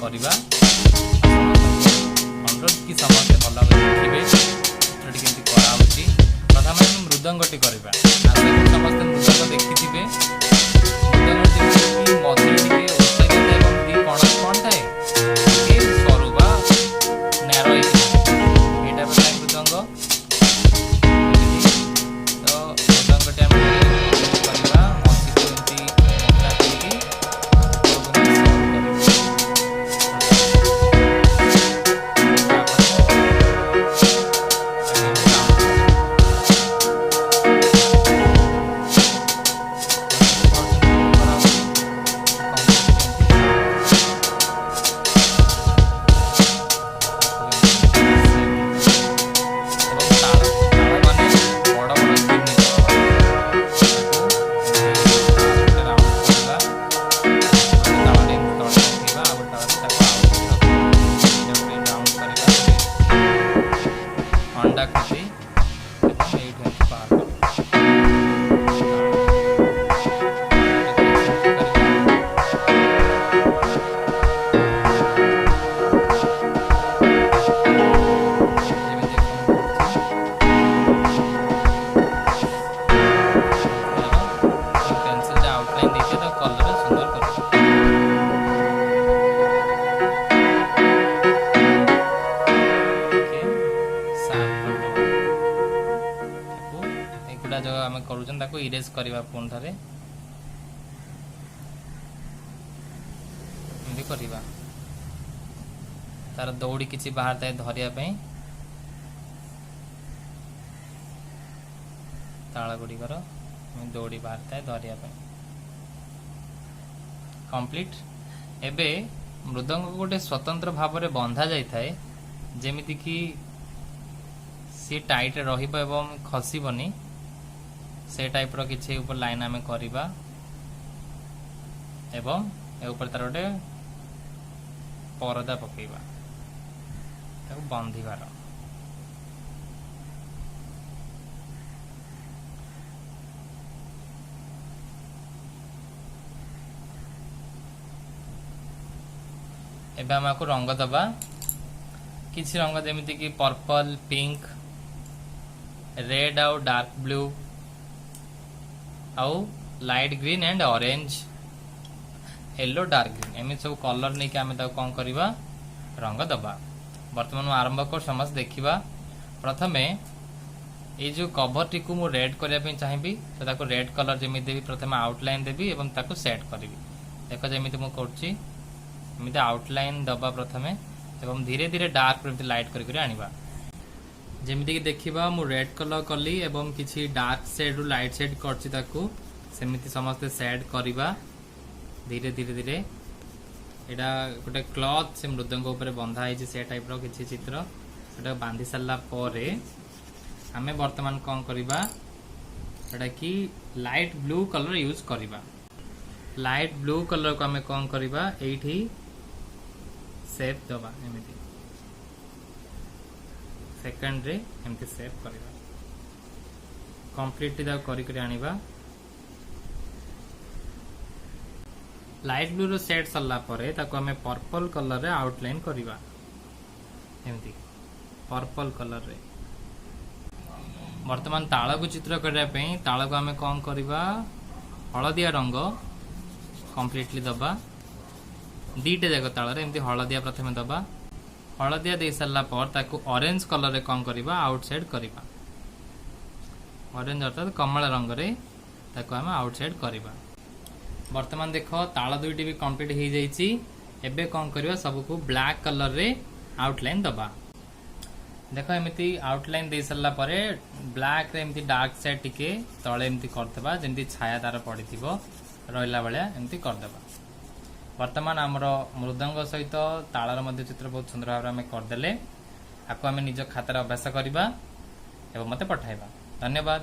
କରିବା। ଅନୁରୋଧ କି ସମସ୍ତେ ଭଲ ଭାବରେ ଦେଖିବେ ଚିତ୍ରଟି କେମିତି କରାହେଉଛି। ପ୍ରଥମେ ଆମେ ମୃଦଙ୍ଗଟି କରିବା। ଆଶା କরি ସମସ୍ତେ ମୃଦଙ୍ଗ ଦେଖିଥିବେ। ମୃଦଙ୍ଗ ଯେମିତିକି ମଝିରେ ଟିକେ ଓସାରିଆ ଥାଏ ଏବଂ ଦି କଣ କ'ଣ ଥାଏ, ଟିକେ ସରୁ ବା ନ୍ୟାରୋ ହେଇକି ଥାଏ। ଏଇ ଟାଇପ୍ର ଥାଏ ମୃଦଙ୍ଗ ଏମିତି। ତ ମୃଦଙ୍ଗଟି ଆମେ କରିବା, ମଝିକୁ ଏମିତି ମୋଟା କରିକି ଉପରକୁ ଏମିତି ସରୁ କରିବା। ତାପରେ ତାକୁ ଏମିତି ରାଉଣ୍ଡ କରିବା। ଦେଖିପାରୁଛନ୍ତି କେମିତି କରାହେଉଛି? କମ୍ପ୍ଲିଟଲି ଏମିତି ତାକୁ ଏମିତି shape ଦେଇଦେବା। ଏବଂ ତାଳ, ତାଳ ମାନେ ବଡ଼ ବଡ଼ ଗିନି, ତାକୁ ଏମିତି ଗୋଟେ ରାଉଣ୍ଡ କରିବା। ଗୋଟେ ତାଳରେ ଏମିତି ତଳେ ରଖିବା, ଆଉ ଗୋଟେ ତାଳରେ ତାକୁ ଆଉ ଏମିତି ରଖିବା। ଗୋଟେ ରାଉଣ୍ଡ କରିବା, ଗୋଟେ ଅଣ୍ଡାକୃତି, ଏବଂ ଏଇଠୁ ଏମିତି ବାହାର କରିବା ତାଳ। ଗୋଟେ ସେମିତି କରିବା। ଯେମିତି ଦେଖ ମୁଁ କରୁଛି। ଏହାର ପେନସିଲଟା ଆଉଟଲାଇନ୍ ଦେଇଥିବେ, ତାକୁ କଲରରେ ସୁନ୍ଦର କରିବା। ଟିକେ ସାର୍ପ କରିଦେବା ତାକୁ। ଏଗୁଡ଼ା ଯେଉଁ ଆମେ କରୁଛନ୍ତି, ତାକୁ ଇରେଜ୍ କରିବା। ପୁଣି ଥରେ ଏମିତି କରିବା। ତାର ଦଉଡ଼ି କିଛି ବାହାରିଥାଏ ଧରିବା ପାଇଁ। ତାଳ ଗୁଡ଼ିକର ଦଉଡ଼ି ବାହାରିଥାଏ ଧରିବା ପାଇଁ। କମ୍ପ୍ଲିଟ୍। ଏବେ ମୃଦଙ୍ଗକୁ ଗୋଟେ ସ୍ୱତନ୍ତ୍ର ଭାବରେ ବନ୍ଧା ଯାଇଥାଏ, ଯେମିତିକି ସିଏ ଟାଇଟ୍ ରହିବ ଏବଂ ଖସିବନି। ସେ ଟାଇପ୍ର କିଛି ଉପରେ ଲାଇନ୍ ଆମେ କରିବା ଏବଂ ଏ ଉପରେ ତାର ଗୋଟେ ପରଦା ପକେଇବା ତାକୁ ବାନ୍ଧିବାର। ଏବେ ଆମେ ଆକୁ ରଙ୍ଗ ଦବା। କିଛି ରଙ୍ଗ ଯେମିତିକି ପର୍ପଲ, ପିଙ୍କ, ରେଡ୍ ଆଉ ଡାର୍କ ବ୍ଲୁ ଆଉ light green and orange, yellow, dark green, ଏମିତି ସବୁ କଲର୍ ନେଇକି ଆମେ ତାକୁ କ'ଣ କରିବା? ରଙ୍ଗ ଦବା। ବର୍ତ୍ତମାନ ମୁଁ ଆରମ୍ଭ କରୁ, ସମସ୍ତେ ଦେଖିବା। ପ୍ରଥମେ ଏଇ ଯେଉଁ କଭରଟିକୁ ମୁଁ ରେଡ୍ କରିବା ପାଇଁ ଚାହିଁବି, ତ ତାକୁ ରେଡ୍ କଲର୍ ଯେମିତି ଦେବି, ପ୍ରଥମେ ଆଉଟଲାଇନ୍ ଦେବି ଏବଂ ତାକୁ ସେଟ୍ କରିବି। ଦେଖ ଯେମିତି ମୁଁ କରୁଛି, ଏମିତି ଆଉଟଲାଇନ୍ ଦବା ପ୍ରଥମେ ଏବଂ ଧୀରେ ଧୀରେ ଡାର୍କ ଏମିତି ଲାଇଟ୍ କରି କରି ଆଣିବା। ଯେମିତିକି ଦେଖିବା, ମୁଁ ରେଡ୍ କଲର୍ କଲି ଏବଂ କିଛି ଡାର୍କ ସେଡ୍ରୁ ଲାଇଟ୍ ସେଡ୍ କରିଛି ତାକୁ। ସେମିତି ସମସ୍ତେ ସେଡ୍ କରିବା ଧୀରେ ଧୀରେ ଧୀରେ। ଏଇଟା ଗୋଟେ କ୍ଲଥ୍, ସେ ମୃଦଙ୍ଗ ଉପରେ ବନ୍ଧା ହେଇଛି, ସେ ଟାଇପ୍ର କିଛି ଚିତ୍ର। ସେଟା ବାନ୍ଧି ସାରିଲା ପରେ ଆମେ ବର୍ତ୍ତମାନ କ'ଣ କରିବା? ସେଟା କି ଲାଇଟ୍ ବ୍ଲୁ କଲର୍ ୟୁଜ୍ କରିବା। ଲାଇଟ୍ ବ୍ଲୁ କଲର୍କୁ ଆମେ କ'ଣ କରିବା? ଏଇଠି ସେପ୍ ଦେବା ଏମିତି। ସେକେଣ୍ଡରେ ଏମିତି ସେପ୍ କରିବା। କମ୍ପ୍ଲିଟଲି ତାକୁ କରି କରି ଆଣିବା। ଲାଇଟ୍ ବ୍ଲୁର ସେଟ୍ ସରିଲା ପରେ ତାକୁ ଆମେ ପର୍ପଲ କଲରରେ ଆଉଟଲାଇନ୍ କରିବା, ଏମିତି ପର୍ପଲ କଲରରେ। ବର୍ତ୍ତମାନ ତାଳକୁ ଚିତ୍ର କରିବା ପାଇଁ ତାଳକୁ ଆମେ କ'ଣ କରିବା? ହଳଦିଆ ରଙ୍ଗ କମ୍ପ୍ଲିଟଲି ଦବା। ଦିଟା ଯାକ ତାଳରେ ଏମିତି ହଳଦିଆ ପ୍ରଥମେ ଦବା। ହଳଦିଆ ଦେଇ ସାରିଲା ପରେ ତାକୁ ଅରେଞ୍ଜ କଲରରେ କ'ଣ କରିବା? ଆଉଟସାଇଡ୍ କରିବା। ଅରେଞ୍ଜ ଅର୍ଥାତ୍ କମଳା ରଙ୍ଗରେ ତାକୁ ଆମେ ଆଉଟସାଇଡ୍ କରିବା। ବର୍ତ୍ତମାନ ଦେଖ, ତାଳ ଦୁଇଟି ବି କମ୍ପ୍ଲିଟ୍ ହେଇଯାଇଛି। ଏବେ କ'ଣ କରିବା? ସବୁକୁ ବ୍ଲାକ୍ କଲରରେ ଆଉଟଲାଇନ୍ ଦବା। ଦେଖ, ଏମିତି ଆଉଟଲାଇନ୍ ଦେଇ ସାରିଲା ପରେ ବ୍ଲାକ୍ରେ ଏମିତି ଡାର୍କ ସାଇଡ୍ ଟିକେ ତଳେ ଏମିତି କରିଦେବା, ଯେମିତି ଛାୟା ତାର ପଡ଼ିଥିବ ରହିଲା ଭଳିଆ ଏମିତି କରିଦେବା। ବର୍ତ୍ତମାନ ଆମର ମୃଦଙ୍ଗ ସହିତ ତାଳର ମଧ୍ୟ ଚିତ୍ର ବହୁତ ସୁନ୍ଦର ଭାବରେ ଆମେ କରିଦେଲେ। ଆକୁ ଆମେ ନିଜ ଖାତାରେ ଅଭ୍ୟାସ କରିବା ଏବଂ ମୋତେ ପଠାଇବା। ଧନ୍ୟବାଦ।